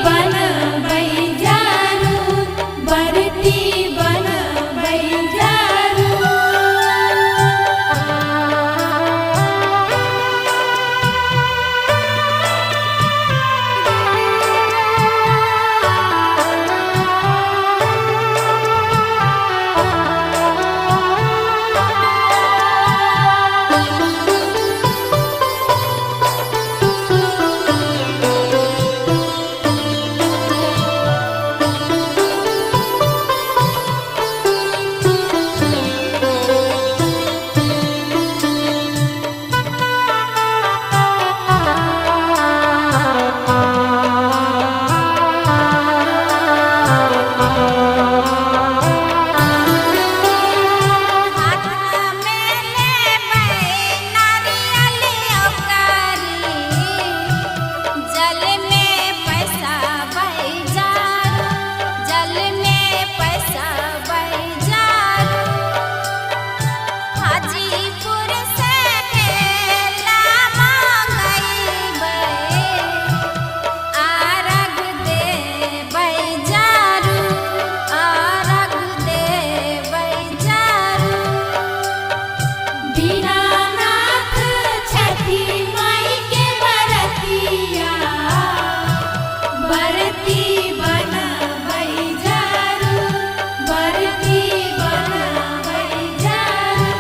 बनबै जरूर, बरती बनबै जरूर। हाथ में लेबै नारियल ओकरी, जल में पैसा बैजारू, जल में पैसा बैजारू। हाजीपुर से केला मंगैबै, अर्घ देबै जारू, अर्घ देबै जारू। दीनानाथ छठी माई के बरतिया, बरती बनबै जरूर, बरती बनबै जरूर।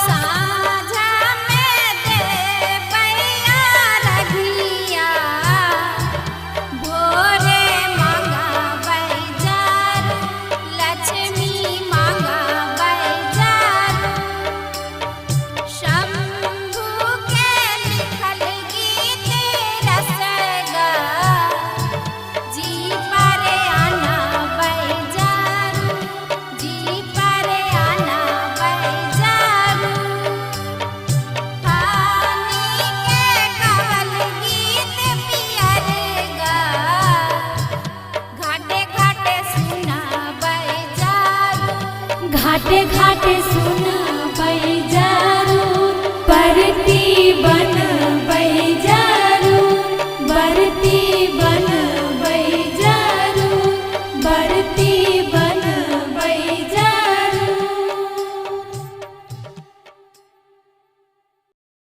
साँझ में देबै अरघिया, भोरे मंगाबै जारू, लक्ष्मी मंगाबै जारू। शंभू के लिखल गीत रसगा, जी पर आना बैजारू, जी पर आना बैजारू। हानी के गावल गीत पियरगा, घाटे घाटे सुना बैजारू। घाटे घाटे सुन